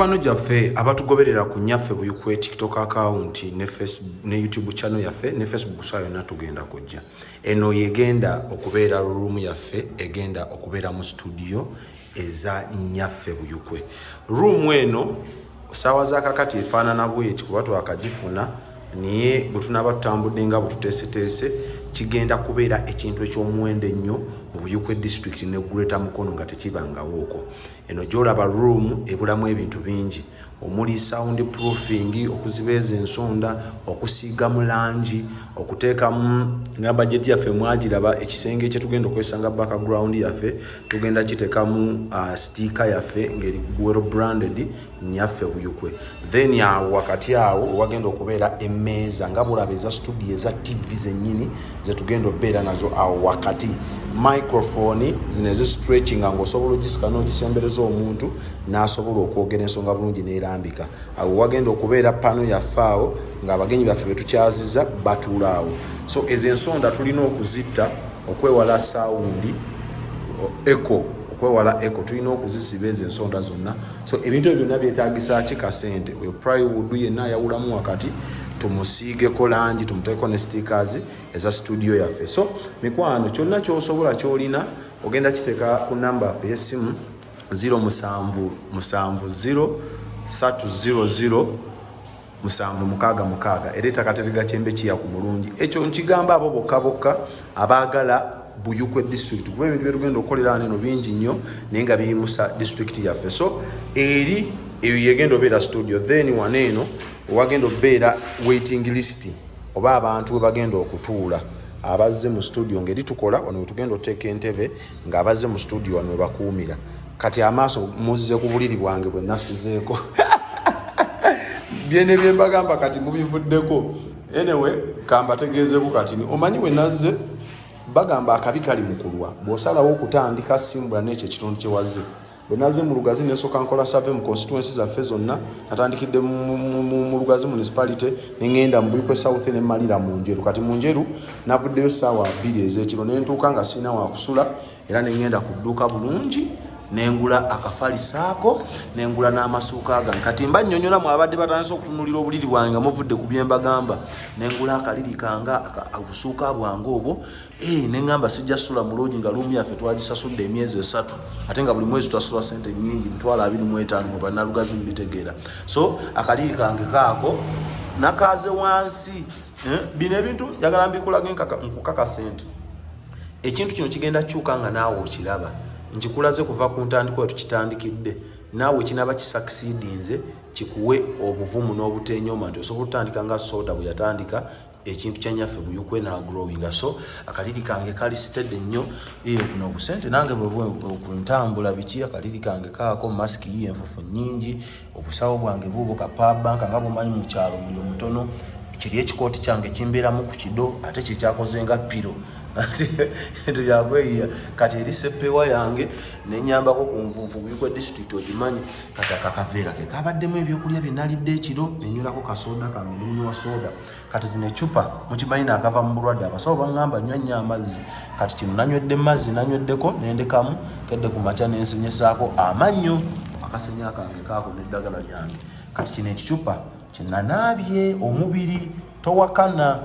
Mikwano gyaffe abatugoberera ku Nyaffe Buyukwe TikTok account ne Facebook ne YouTube channel yaffe ne Facebook, saa yonna tugenda kujja. Eno yegenda okubeera room yaffe, egenda okubeera mu studio eza Nyaffe Buyukwe. Room eno saawa za kakati efaanana bweti kuba twakagifuna, naye bwe tunaaba tutambudde nga bwe tuteeseteese, kigenda kubeera ekintu eky'omuwendo ennyo mu Buyukwe District ne Greater Mukono nga tekibangawo okwo. Eno gyolaba room ebulamu ebintu bingi omuli sound proofing, okuzibeeza ensonda, okusiigamu langi, okuteekamu nga bajeti yaffe mwagiraba. Ekisenge kyetugenda okwesanga, background yaffe tugenda kiteekamu sticker yaffe ngeri well branded Nyaffe Buyukwe. Then awo wakati awo wagenda okubeera emmeeza nga bulaba eza studio eza TV zennyini zetugenda okubeera nazo. Awo wakati microphone zino ezistretchinga ng'osobola ogisika n'ogisembereza omuntu n'asobola okwogera ensonga bulungi n'erambika. Awo wagenda okubeera panel yaffe, awo ng'abagenyi baffe betukyaziza batuula awo. So ezo ensonda tulina okuzitta okwewala sound echo, okwewala echo tulina okuzisiba ezo ensonda zonna. So ebintu ebyo byonna byetagisa ki? Kasente. Oyo plywood yenna ayawulamu wakati, tumusiigeko langi, tumuteeko ne stickers eza studio yaffe. So mikwano, kyonna kyosobola kyolina ogenda kiteeka ku namba yaffe ey'essimu 0770 300 766. Era ettaka teriga kyembe kiya ku mulungi. Ekyo nkigamba abo bokka bokka abaagala Buyukwe District, kuba ebintu byetugenda okukolera wano eno bingi nnyo naye nga biyimusa district yaffe. So eri eyo yegenda obeera studio. Then wano eno wagenda obeera waiting list oba abantu we bagenda okutuula abazze mu studio ngeri tukola. Wano wetugenda oteeka entebe ng'abazze mu studio wano webakuumira. Kati amaaso muzze ku buliri bwange bwe nasuzeeko, byene byembagamba kati mubivuddeko. Anyway, kambategeezeko kati omanyi we nazze bagamba akabi kali mu kulwa. Bw'osalawo okutandika simbula n'ekyo ekitundu kyewaze. Bwe nazze mu Lugazi nesooka nkola survey mu constituency zaffe zonna. Natandikidde mu Lugazi Municipality, neŋŋenda mu Buikwe South, nemmalira mu Njeru. Kati mu Njeru navuddeyo ssaawa 2 ez'ekiro, nentuuka nga sirina wakusula, era neŋŋenda ku dduuka bulungi nengula akafalisaako, nengula n'amasuuka gange. Kati mba nnyonnyola mu abadde batandise okutunulira obuliri bwange nga muvudde ku bye mbagamba. Nengula akaliri kange, obusuuka bwange obwo. Neŋŋamba sijja sula mu lodge nga room yaffe twagisasudde emyezi 3, ate nga buli mwezi twasula sente nyingi, 25,000. Mu Bannalugazi mubitegeera. So akaliri kange kaako nakaze wansi. Bino ebintu njagala mbikulage nkukakase nti ekintu kino kigenda kyuka nga naawe okiraba. Nkikulaze kuva ku ntandikwa tukitandikidde, naawe kinaba kisucceedinze kikuwe obuvumu n'obutenyoma nti osobola okutandika nga Soda bwe yatandika ekintu kya Nyaffe Buyukwe n'agrowinga. So akaliri kange kali steady nnyo. Eyo buno obusente nange bwe ntambula biki. Akaliri kange kaako, masiki yiyo, enfufu nnyingi, obusawo bwange buubwo, ka power bank nga bwomanyi mu kyalo muliro mutono. Kiri ekikooti kyange kimbeeramu ku kido, ate kyekyakoze nga pillow, ate ebintu byakweyiya. Kati eri seppewa yange nenyambako ku nvunvu. Buyikwe District ogimanyi. Kati akakaveera ke kabaddemu ebyokulya bye nalidde ekiro, nenywerako kasoda kange, ndimunywa soda. Kati zino ecupa mukimanyi naakava mu bulwadde, abasawo baŋŋamba nywa nnyo amazzi. Kati kino nanywedde mazzi, nanyweddeko nendekamu kedde ku makya nensenyesaako amannyo. Akasenya kange kaako n'eddagala lyange. Kati kino ekicupa kyenanaabye omubiri, towakana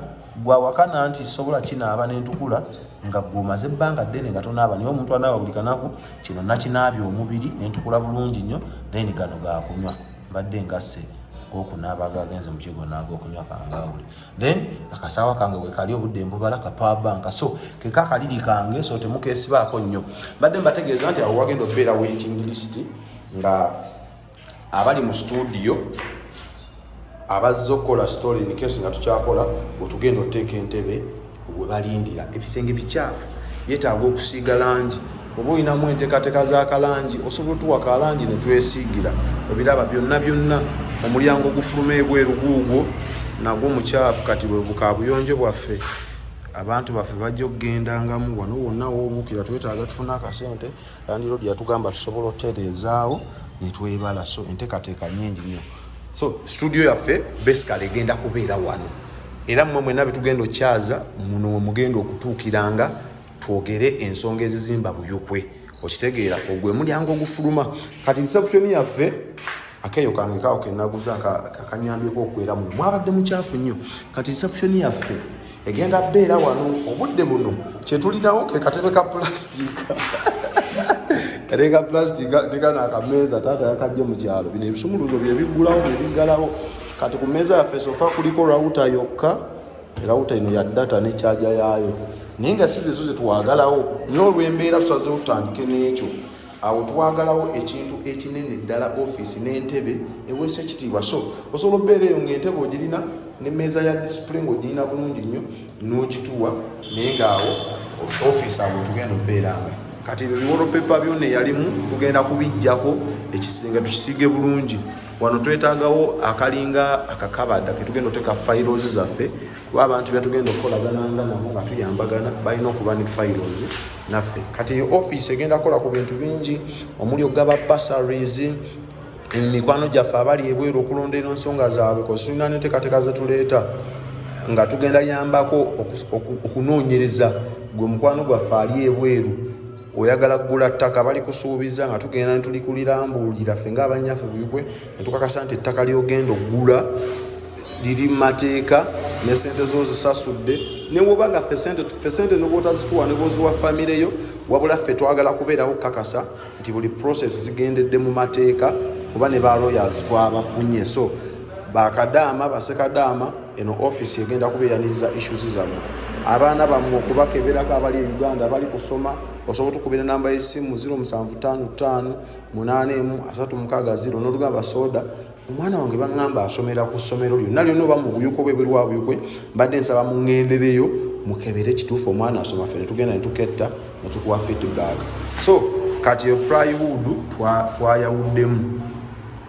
gwawakana nti sobola kinaaba nentukula nga gwomaze ebbanga ddene nga tonaaba, naye omuntu anaaba buli kanaku, kino nakinaabye omubiri nentukula bulungi nnyo. Then gano gakunywa, mbadde ngasse gokunaaba gagenze mu kigo n'agokunywa kangaawule. Then akasaawa kange wekali, obudde mbubala, ka power bank. So keka akaliri kange, so temukesibaako nnyo. Mbadde mbategeeza nti awo wagenda okubeera waiting list nga abali mu studio abazze okukola story in case nga tukyakola, wetugenda otuteeka entebe we balindira. Ebisenge bikyafu, byetaaga okusiiga langi. Oba olinamu enteekateeka z'akalangi, osobola otuwa kalangi ne twesiigira. Obiraba byonna byonna. Omulyango ogufuluma ebweru guugwo nagwo mukyafu. Kati bwe bukabuyonjo bwaffe, abantu baffe bajja okugendangamu wano wonna woobuukira. Twetaaga tufune akasente, landlord yatugamba tusobola otutereezaawo ne twebala. So enteekateeka nnyingi nnyo. So studio yaffe basically egenda kubeera wano, era mmwe mwenna betugenda okyaza muno we mugenda okutuukiranga twogere ensonga ezizimba Buyukwe. Okitegeera? Ogwe mulyango ogufuluma. Kati reception yaffe Akeeyo kange kaawo kenaguza kakanyambyeko okwera muno mwabadde mukyafu nnyo. Kati reception yaffe egenda beera wano. Obudde buno kyetulinawo ke katebe ka pulasitiika, katebe ka pulasitiika ne kano akameeza taata yakajje mu kyalo. Bino ebisumuluzo bye biggulawo bye biggalawo. Kati ku mmeeza yaffe so far kuliko router yokka. Router eno ya data ne charger yaayo, naye nga si zezo zetwagalawo, naye olw'embeera tusazeewo tutandike n'ekyo. Awo twagalawo ekintu ekinene ddala, ofiisi n'entebe eweesa ekitiibwa. So osobola okubeera eyo ng'entebe ogirina n'emmeeza ya display ng'ogirina bulungi nnyo n'ogituwa, naye ng'awo ofiisi awo tugenda okubeeranga. Kati ebyo bi wallpaper byonna eyalimu tugenda kubijjako, ekisenge tukisiige bulungi. Wano twetaagawo akalinga akakabada ketugenda oteeka files zaffe, kuba abantu betugenda okukolagananga nabo nga tuyambagana balina okuba ne files naffe. Kati eyo ofiisi egenda kukola ku bintu bingi, omuli okugaba bursaries, emikwano gyaffe abali ebweru okulondera ensonga zaabwe, cause tulina neteekateeka zetuleeta nga tugenda yambako okunoonyereza. Gwe mukwano gwaffe ali ebweru oyagala kugula ttaka, bali kusuubiza, nga tugenda netulikulirambulira ffe ngaabanyaffe Buyikwe, netukakasa nti ettaka lyogenda okugula liri mu mateeka ne sente zozisasudde. Newoba nga ffe sente nebwotazituwa nebwoziwa famire yo, wabula ffe twagala kubeerawo kukakasa nti buli process zigendedde mu mateeka, kuba ne ba lawyers twabafunye. So bakadaama, basekadaama, eno office egenda kubeeyaniriza issues zammwe, abaana bammwe okubakeberako abali e Uganda bali kusoma. Osobola otukubira enamba y'essimu 0755 81 360 n'olugamba, "Soda, omwana wange baŋŋamba asomera ku ssomero lyonna lyonna oba mu Buyuko oba ebweru wa Buyukwe, mbadde nsaba muŋŋendereyo mukebere kituufu omwana asoma." Ffe ne tugenda ne tuketta ne tukuwa feedback. So kati eyo plywood twayawuddemu.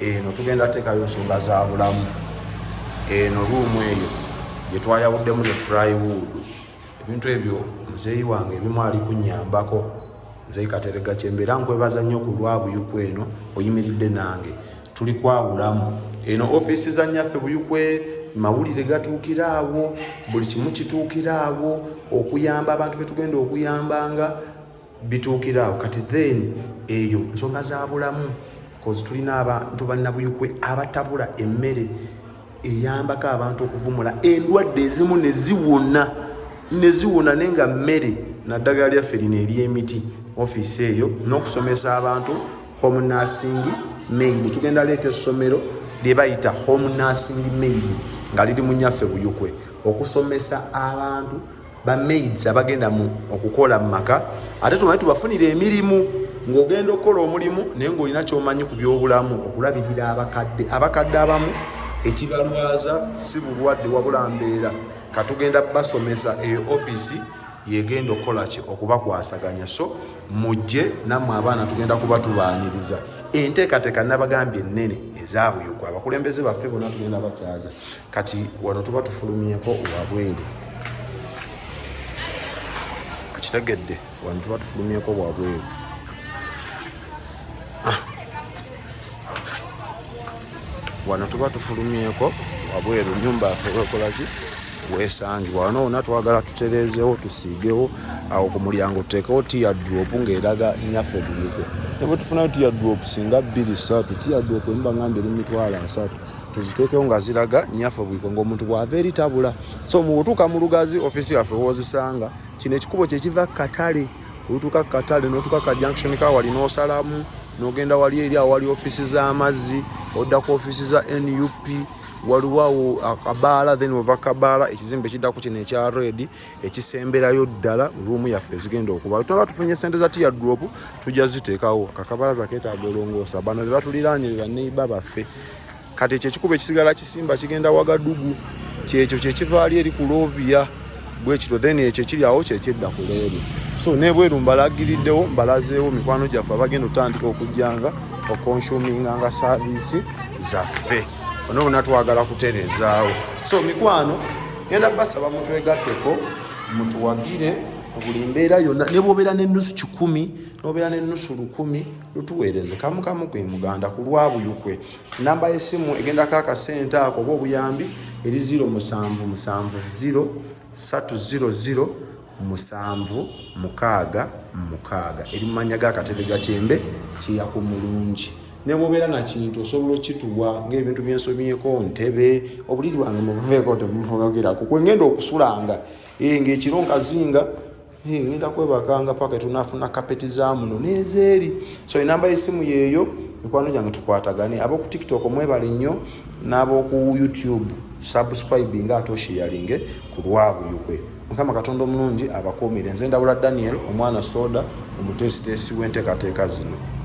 Eno tugenda teekayo nsonga za bulamu. Eno room eyo gye twayawuddemu ne plywood. Ebintu ebyo muzeeyi wange ebimu ali kunyambako. Muzeeyi Katerega Kyembeera, nkwebaza nnyo ku lwa Buyukwe eno oyimiridde nange tuli kwawulamu. Eno ofiisi za Nnyaffe Buyukwe, mawulire gatuukira awo, buli kimu kituukira awo, okuyamba abantu betugenda okuyambanga bituukira awo. Kati then eyo nsonga za bulamu, cause tulina abantu bannabuyukwe abatabula emmere eyambako abantu okuvumula endwadde ezimu neziwona neziwona, naye nga mmere naddagala lyaffe lino ery'emiti. Ofiisi eyo n'okusomesa abantu home nursing maid. Tugenda leeta essomero lye bayita home nursing maid nga liri mu Nyaffe Buyukwe, okusomesa abantu ba maids abagenda mu okukola mu maka, ate tumanye tubafunire emirimu ng'ogenda okukola omulimu naye ng'olina kyomanyi ku byobulamu, okulabirira abakadde. Abakadde abamu ekibalwaza si bulwadde wabula mbeera. Katugenda basomesa. Eyo ofiisi yegenda okukola ki? Okubakwasaganya. So mujje nammwe abaana, tugenda kuba tubaaniriza. Enteekateeka nabagambye ennene ezabuyuku, abakulembeze baffe bonna tugenda bakyaza. Kati wano tuba tufulumyeko wabweru, okitegedde? Wano tuba tufulumyeko wabweru. Ah. Wano tuba tufulumyeko wabweru, nyumba yaffe wekolaki wesangibwa. Wano wonna twagala tutereezewo, tusiigewo. Awo ku mulyango tuteekewo tear drop ng'eraga Nyaffe Buyuko. Ne bwe tufunayo tear drop singa bbiri ssatu, tear drop emu baŋŋambye eri 300,000, tuziteekewo nga ziraga Nyaffe Buyuko, ng'omuntu bw'ava eri tabula. So mu butuuka mu Lugazi, ofiisi yaffe woozisanga. Kino ekikubo kyekiva katale, olutuuka ku katale n'otuuka ka junction ka wali n'osalamu n'ogenda wali eri awali ofiisi z'amazzi, odda ku ofiisi za NUP, waliwo awo akabaala, then ova kabaala ekizimbe kiddako kino ekya red ekisemberayo ddala, room yaffe ezigenda okuba. Tunaba tufunye sente za tear drop tujja ziteekawo. Akakabalaza keetaaga olongoosa. Bano be batuliraanye, be baneiba baffe. Kati ekyo ekikubo ekisigala kisimba kigenda Wagadugu, kyekyo kyekivaali eri ku Loviya bwekityo. Then ekyo ekiri awo kyekyedda ku leero. So nebweru mbalagiriddewo, mbalazeewo mikwano gyaffe abagenda otandika okujjanga okonsuminganga service zaffe. Ono bonna twagala kutereezaawo. So mikwano, ngenda basaba mutwegatteko, mutuwagire mu buli mbeera yonna. Ne bwobeera n'ennusu 100, nobeera n'ennusu 1000, lutuweereze kamu kamu gwe muganda ku lwa Buyukwe. Namba y'essimu egendako akasente ako oba obuyambi eri 0770 300 766, eri mu mannya ga Katerega Kyembe Kiyaku Mulungi. Ne bw'obeera na kintu osobola okituwa, ng'ebintu byensomyeko, ntebe, obuliri bwange mubuveeko, temuvunogerako kwe ngenda okusulanga. Ng'ekiro nkazinga, ngenda kwebakanga paka tunafuna kapeti za muno n'ezeeri. So enamba y'essimu yeeyo, mikwano gyange, tukwatagane. Ab'oku TikTok mwebale nnyo, n'ab'oku YouTube, subscribing ate osharinge ku lwabuyukwe. Mukama Katonda omulungi abakuumire. Nze Ndawula Daniel, omwana soda, omuteesiteesi w'enteekateeka zino.